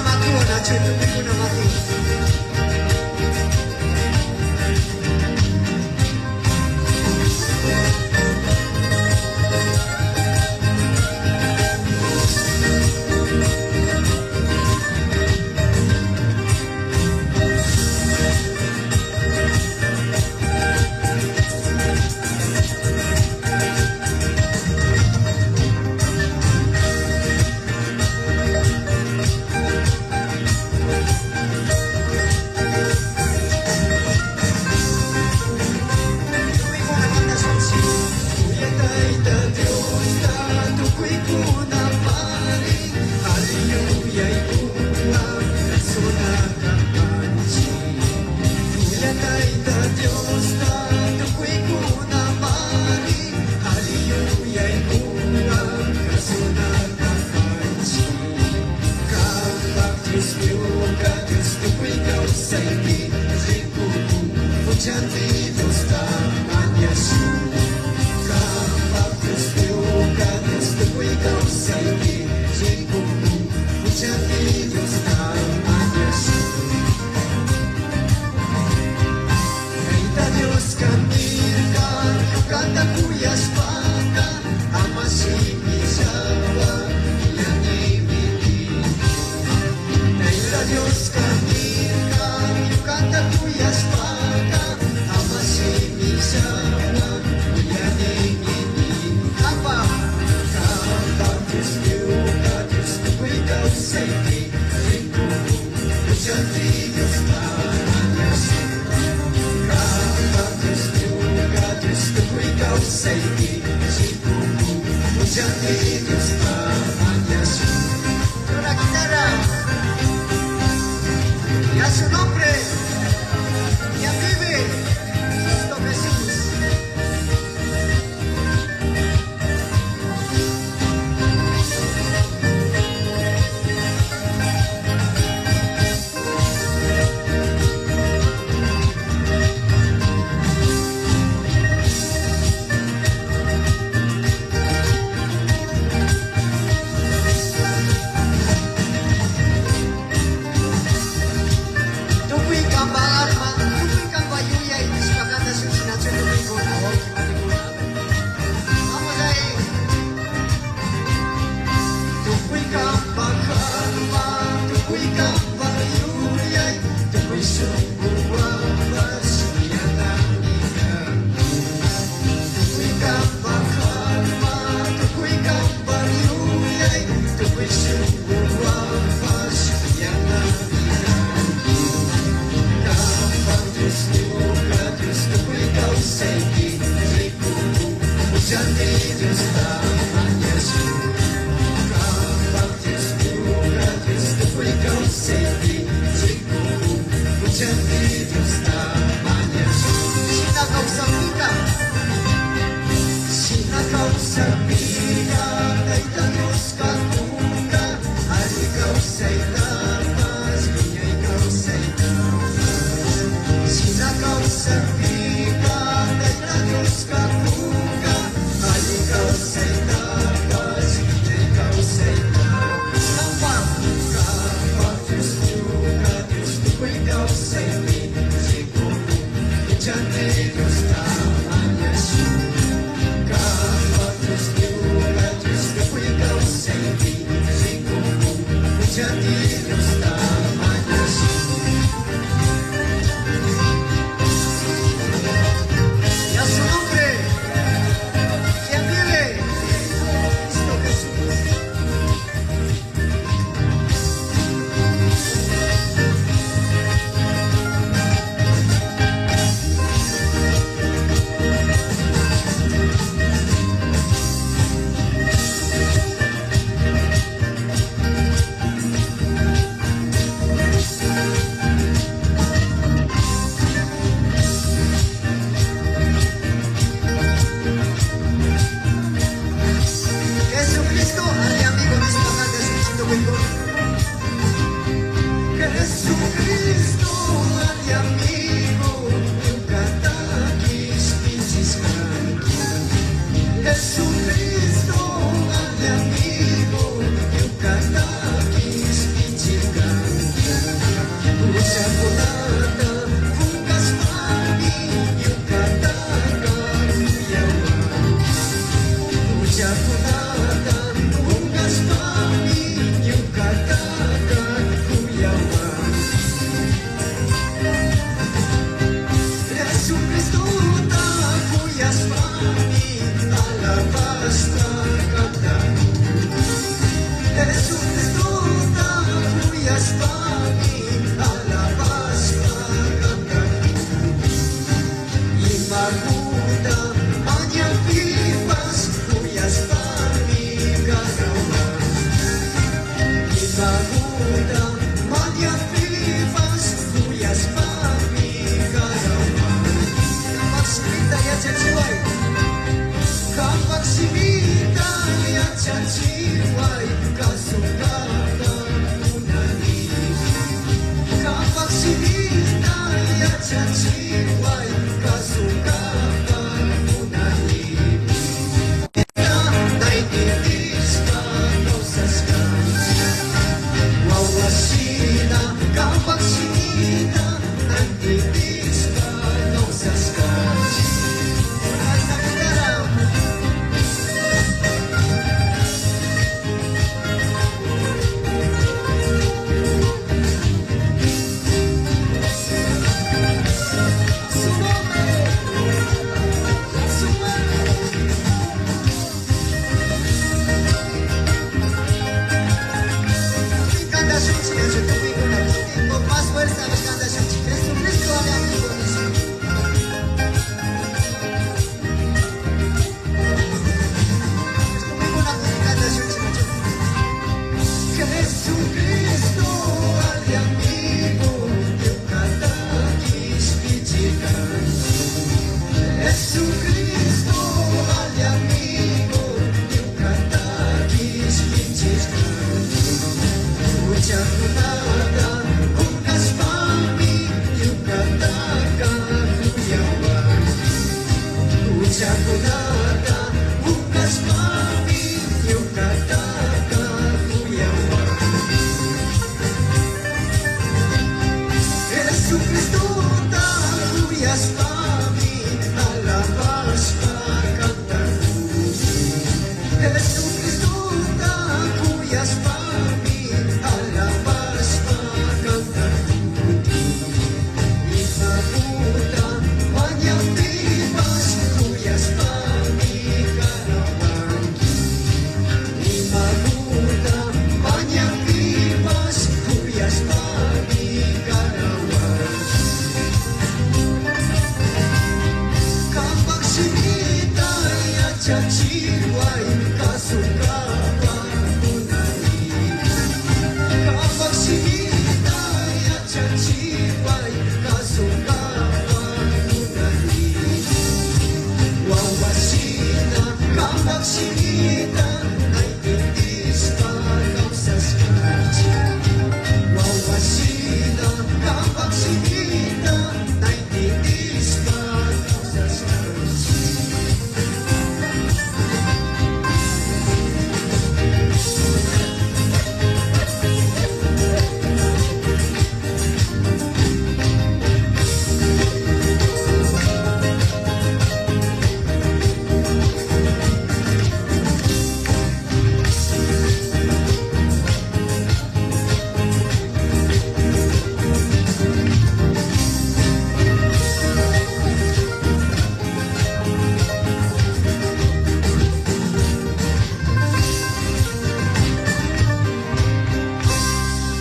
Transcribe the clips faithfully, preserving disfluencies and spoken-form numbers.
Makiwan nachu, tukuykuna makiwan. Tayta Dioska nirka, ñukata kuyashpaka, ama shimillawan kuyanimi nin. Tayta Dioska nirka, ñukata kuyashpaka, ama shimillawan kuyanimi nin. Apa, kapa Dios, ñuka Dios, tukuy kawsaypi rikukun. Con la guitarra. Y a su nombre, y a vive Cristo Jesús. Tukuy kanpa alma, tukuy kanpa yuyay nishpa kanta shuk shinachu tukuykuna. Vamos ahí. Tukuy kanpa alma, tukuy kanpa yuyay, tukuy shunkuwanpash yanami kan. Tukuy kanpa alma, tukuy kanpa yuyay, tukuy shunkuwanpash yanami kan. Kanpa Dios, ñuka Dios, tukuy kawsaypi rikukun. Huchanti Diosta mañashun. Kanpak Dios, ñuka Dios, tukuy kawsaypi rikukun. Huchanti Huchakunata kunkashpami ñukataka kuyawanki. Huchakunata kunkashpami ñukataka kuyawanki. Jesucristota kuyashpami alabashpa kantakunki. Jesucristota kuyashpami alabashpa kantakunki. Imakuta mañakpipash kuyashpami kanawanki. Imakuta mañakpipash kuyashpami kanawanki. Kanpak shimita yachachiway, kasunkapak munani. Kanpak shimita yachachiway, kasunkapak munani. Wawa shina kanpak shimita na intindishpa kawsashkanchik. Wawa shina kanpak shimita na intindishpa kawsashkanchik.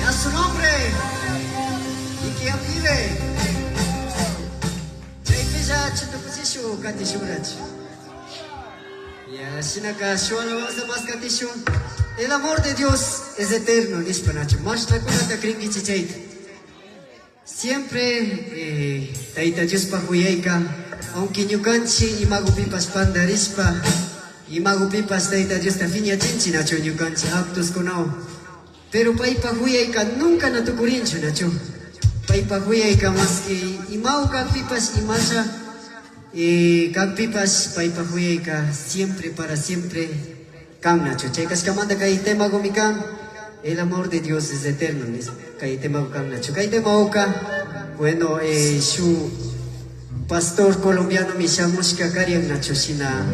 Ya su nombre. Y que vive. Chaypilla chutukuchishu katishurachu. Ya, shinaka shu alabanza mas katishun. El amor de Dios es eterno, nishpa nachu. Mashnakunata krinkichi chayta. Siempre, eh, Tayta Diospa kuyayka, aunque ñukanchi imagupipash pandarishpa, imagupipash Tayta Diosta piñachinchi nachu ñukanchi actoskunawan. Pero paypa kuyayka nunca na tukurinchu nachu. Paypa kuyayka maski imawan kakpipash imasha, eh, kakpipash paypa kuyayka siempre para siempre kan nachu. Chay kashkamanta kay temagumi kan, El amor de Dios es eterno, nis-, kay temagu kan nachu. Kay temaguka, bueno, eh, shuk pastor colombianomi shamushka karian nachu shina,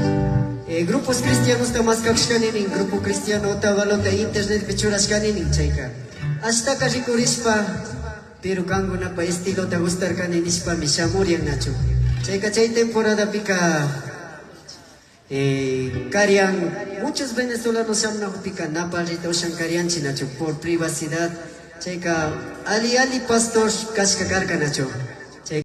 eh, grupos cristianosta maskakushkani nin, grupo cristiano Otavalota internetpi churashkani nin chayka. Ashtaka rikurishpa, pero kankunapa estilota gustarkani nishpami shamurian nachu. Chayka chay temporadapika Eh, karian, muchos venezolanos shamunakupika na parlita ushan karianchi nachu, por privacidad. Chayka ali ali pastor kashka karka nachu.